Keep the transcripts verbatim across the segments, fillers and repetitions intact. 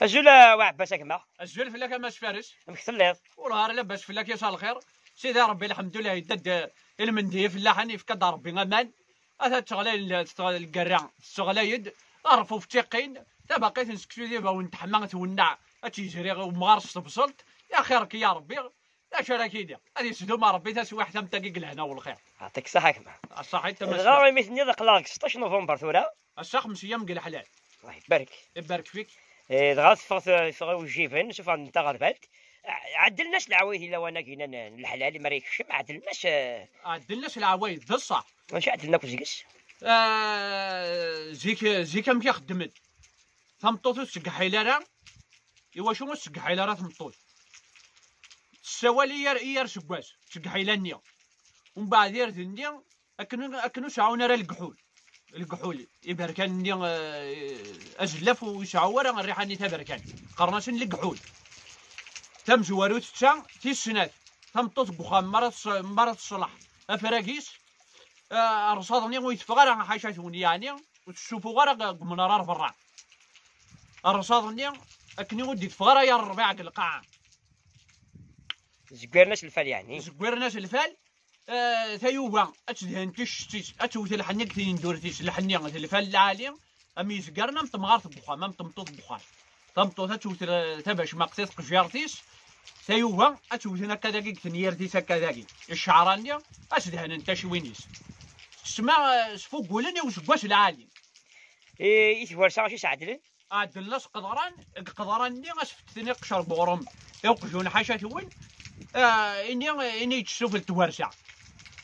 Azul a Waɛebbas, a gma. Azul fell-ak a Mass Fares. Amek telliḍ? Wellah ar labas fell-ak, yas lxir. Sidi Ṛebbi, lḥemdullah, yedda-d, eh, i lmend i ifellaḥen, yefka-d Ṛebbi aman. Ata ttɣlay-, lgerra tesseɣlay-d, aṛeffuf ttiqqin, tabaqit n seksu d ibawen teḥma twenneɛ, ad tt-yezri umɣar s tebṣelt. Axir-k ya Ṛebbi, d acu ara k-iniɣ? Ad yesdum Ṛebbi taswiɛt am tagi deg lehna u lxir. Yeɛṭik ṣṣeḥḥa a gma. Ṣaḥit a Mass Fares. Dɣa imi tenniḍ aql-aɣ deg seṭṭac november tura. Ass-a xemsa ayyam deg leḥlal. Allah ibarek. Ibarek fik. Eh, dɣa teffeɣ, teffeɣ iwejjiben, suffɣen-t ɣer taɣerbalt. Ɛeddlen-as leɛwayed i lawan-agi n, n leḥlal, mi ara yekcem, ɛeddlen-as, eh, Ɛeddlen-as leɛwayed, d ṣṣeḥ. Mačči ɛeddlen akk seg-s. Eh, zik, zik amek i xeddmen. Tameṭṭut ur tseggḥil ara. Iwacu ur tseggḥil ara tmeṭṭut? Tessawal i yir, i yir seggas, tseggḥil-nni. Umbeɛd irden-nni, akken, akken ur seɛɛun ara leggḥul. Leggḥul, iberkan-nni, eh, azellaf ur yesɛu ara rriḥa-nni taberkant. Qqaren-asen leggḥul. Tamezwarut d ta, tis snat. Tameṭṭut deg uxxam, mi ara tes-, mi ara teṣleḥ afrag-is, eh, rrṣaḍ-nni ur yeteffeɣ ara ḥaca-twen, yeɛni ur tessufuɣ ara deg umnar ar berra. Rrṣaḍ-nni akken ur d-iteffeɣ ara yir ṛṛbiɛ deg lqaɛa. Zegwiren-as lfal, yeɛni? Zegwiren-as lfal, eh, tayuga ad tedhen ticcett-is, ad tewwet lḥenni deg tnendurt-is, lḥenni d lfal lɛali, am yezgaren am temɣart deg uxxam, am tmeṭṭut deg uxxam. Tameṭṭut ad tewwet, eh, tabacmaqt i tqejjirt-is, tayuga ad tewwet akka dagi deg tenyirt-is akka dagi. Cceɛra-nni ad s-dehnen tacwin-is. Tesma, eh, sfugulen i useggas lɛali. I, i tgersa acu i s-ɛedlen? Ɛedlen-as qeḍran, deg qeḍran-nni asfettin iqcer deg uɣrum i uqjun ḥaca-twen, ah, ini, ini yettessufel twarsa.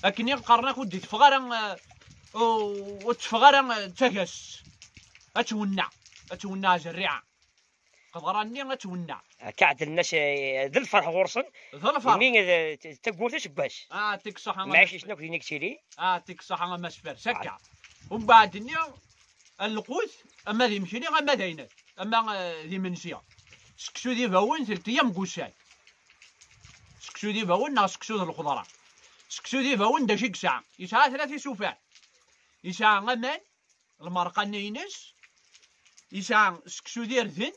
Akken i qqaren akk ur d-iteffeɣ ara, ah, ur, ur teffeɣ ara, ah, d tagast. Ad twenneɛ, ad twenneɛ zerriɛa. Qeḍran-nni ad twenneɛ. Akka ɛedlen-as, eh, d lferḥ ɣur-sen. D lferḥ. Imi d, d tagurt useggas. Ah, yeɛṭik ṣṣeḥḥa a Mass Fares. Lɛic-nsen akk din i yettili. Ah, yeɛṭik ṣṣeḥḥa a Mass Fares. Akka. Umbeɛd-nni, lqut, ama d imekli, ama d ayennat, ama, eh, d imensi. Seksu d ibawen, telt ayyam deg ussan. Seksu d ibawen neɣ seksu d lxeḍra. Seksu d ibawen d acu i yesɛa? Yesɛa tlata isufar. Yesɛa aman, lmerqa-nni-ines, yesɛa seksu d irden,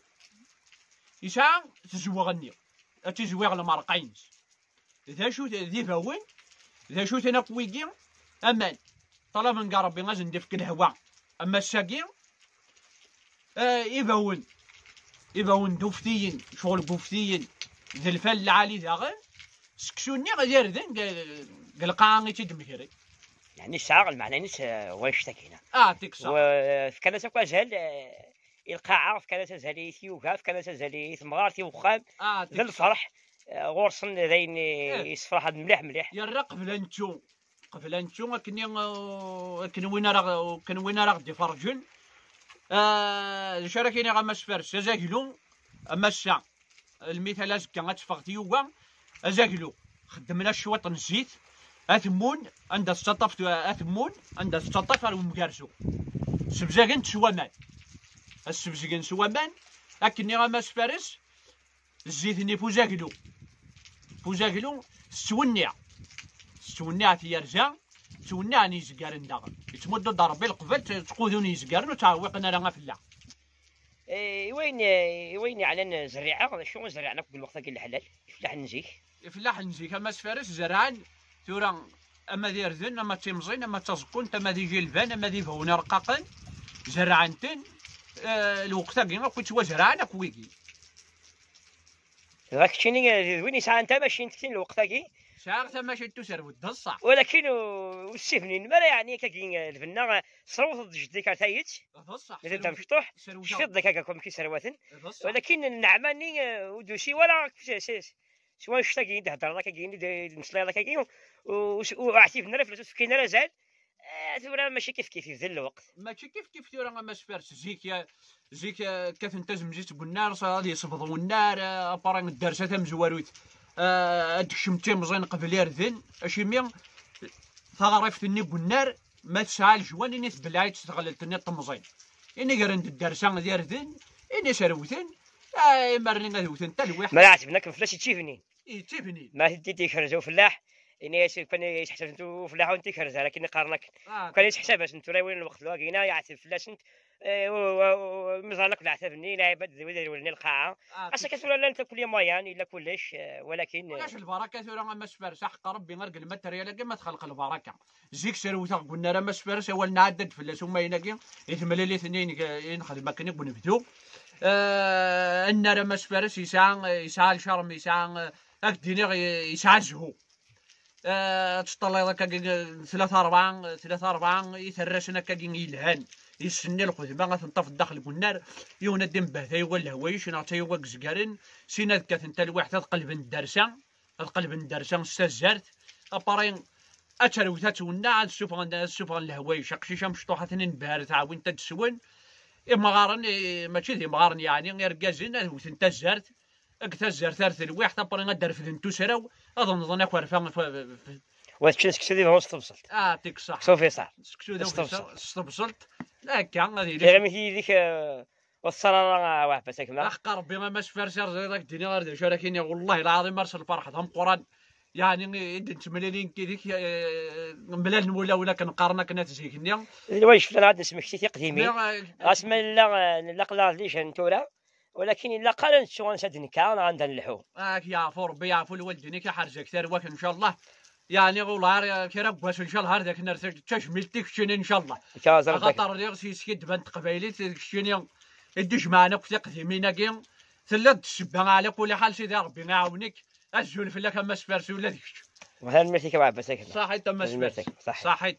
yesɛa tezweɣ-nni, ad tizwiɣ lmerqa-ines. D acu d ibawen, d acu-ten akk wigi? Aman, ṭalaben deg Ṛebbi ad sen-d-ifk lehwa. Ama ass-agi, eh, ibawen, ibawen d uftiyen, ccɣel deg uftiyen, d lfal lɛali daɣen, seksu-nni d irden deg, deg lqaɛa i tt-id-mgren. Yeɛni yesɛa lmeɛna-ines, eh, wannect-agi-ina. Ah, yeɛṭik ṣṣeḥḥa. Fkan-as akk azal, eh, i lqaɛa, fkan-as azal i tyuga, fkan-as azal i temɣart, i uxxam. Ah, yeɛṭik ṣṣeḥḥa. D lferḥ, eh, ɣur-sen d ayen, eh, yessefraḥen mliḥ mliḥ. Yerra qbel ad nettu, qbel ad nettu akken i, eh, akken win ara ɣ-, akken win ara ɣ-d-iferǧen. Eh, d acu ara k-iniɣ a Mass Fares, azaglu, a Massa, lmital azekka ad teffeɣ tyuga, azaglu, xeddmen-as cwiṭ n zzit, atemmun, anda tettaṭṭaf tu-, atemmun, anda tettaṭṭaf ar umgarzu. Sebzagen-t s waman. Ad sebzgen s waman, akken nniɣ a Mass Fares, zzit-nni f uzaglu. F uzaglu, tettwenniɛ. Tettwenniɛ tyerza, ttwenniɛen yizgaren daɣen. Yettmuddu-d Ṛebbi lqebl, tt-, ttqudun yizgaren ur ttɛewwiqen ara afella. Eh, i wayen, eh, i wayen yeɛnan zerriɛa, d acu i zerriɛen akk deg lweqt-agi n leḥlal, ifellaḥen n zik? Ifellaḥen n zik, a Mass Fares, zerrɛen tura ama d irden, ama d timẓin, ama d taẓekkunt, ama d ijilban, ama d ibawen ireqqaqen, zerrɛen-ten, eh, lweqt-agi akk yettwazerɛen akk wigi. Dɣa keččini, eh, d win yesɛan tamacint keččini lweqt-agi? Sɛiɣ tamacint userwet, d ṣṣeḥ. Walakin ur, ur ssibnin ara, yeɛni, akkagi, eh, lbenna, eh, tesrewteḍ-d jeddi-k ar tayet. D ṣṣeḥ. Nadi d amecṭuḥ, tecfiḍ-d akka akk amek i serwaten. D ṣṣeḥ. Walakin nneɛma-nni, eh, ur d-tusi wala s, s, s, s wanect-agi i d-theddreḍ akkagi, i d-, d-, d-, meslayeḍ akkagi, ur, ur, ur ɛtiben ara fell-as, ur s-fkin ara azal. Eh, tura mačči kifkif, yebdel lweqt. Mačči kifkif tura a Mass Fares. Zik, eh, zik, eh, kkaten tazemzit deg unnar, s-, ad yesbeḍ unnar, eh, apara n ddersa tamezwarut, eh, ad d-kcem timẓin qbel irden. Acimi taɣrift-nni deg unnar, ma tesɛa lejwan, ini tbelleɛ-itt s teɣlelt-nni n temẓin. Ini gren-d ddersa d irden, ini serwten, eh, imar-nni ad wten talwiḥt. Ma ɛetben akken fell-as yettibnin. Yettibnin. Ma t-id-ikerrez ufellaḥ, ini-as kan yesseḥsab-asent ufellaḥ ur tent-ikerrez ara, akken i qqaren akken. Ah, kan yesseḥsab-asent tura i win lweqt lwagi-ina, yeɛteb fell-asent, Eh, u- u- u- meẓẓan akk leɛtab-nni, lɛibad d wid irewlen i lqaɛa. Ass-aka tura llan akk les moyens, yella kullec, eh, walakin, eh, ulac lbaraka tura a Mass Fares, aḥeqq Rebbi, ar deg lmateryal-agi ma txelq lbaraka. Zik srewteɣ deg unnar a Mass Fares, awal nɛedda-d fell-as umayen-agi, i temlilit-nni i neg- i nexdem akken i unebdu. Eh, annar a Mass Fares yesɛa, yesɛa lcarm, yesɛa, eh, ad k-d-iniɣ, yesɛa zzhu. Eh, ad teṭṭalleḍ akkagi tlata rebɛa, tlata rebɛa itarrasen akkagi yelhan, isenni lxedma, ad ten-tafeḍ daxel n unnar, yiwen ad d-imbehta yuɣal lehwayec, neɣ d tayuga n yezgaren, sin ad kkaten talwiḥt, ad qelben ddersa, ad qelben ddersa s tazzart, apari ad terwet, ad twenneɛ, ad ssufɣen, ad ssufɣen lehwayec, aqcic amecṭuḥ ad ten-inbehret, ɛwin-t ad d-swen, imɣaren, eh, mačči d imɣaren, yeɛni irgazen, ad wten tazzart, deg tazzart ar telwiḥt, apri ad d-refden tusraw, ad nḍen akerfa. Wa teččen seksu d ibawen s tebṣelt. Ah, dik ṣṣeḥ. Seksu fiṣar. Seksu d s tebṣelt. S tebṣelt. Akka, ad yili. Tiɣimit yid-k, eh, ur teṣṣar ara, eh, Waɛfas, a gma. Aḥeqq Rebbi, a Mass Fares, ar ẓriɣ ad k-d-iniɣ ar d acu ara k-iniɣ. Wellah lɛaḍim, ar s lferḥ d ameqqran. Yeɛni, i d-nettmlili nekk yid-k, eh, mlalen wulawen akken qqaren akken at zik-nni. D lwajeb fell-aneɣ ad nesmekti tiqdimin. Ɣas ma nella, eh, nella aql-aɣ d lijan tura, walakin ilaq ara nettu ansa d-nekka neɣ anda nelḥu. Ak yeɛfu Rebbi, yeɛfu lwaldin-ik, iḥrez-ak tarwa-k, ncallah. Yeɛni, ulɣar kra n wass, ncallah, ar d akken ar tajmilt i keččini, ncallah. Axaṭer lliɣ s yeskiddba n teqbaylit, d keččini i d-ijemɛen akk tiqdimin-agi. Telliḍ d ssebba, ɛla kulli ḥal, Sidi Rebbi iɛawen-ik. Azul fell-ak a Mass Fares, ula d kečč. Tanemmirt-ik a Ɛebbas, ak. Ṣaḥit a Mass Fares. Ṣaḥit.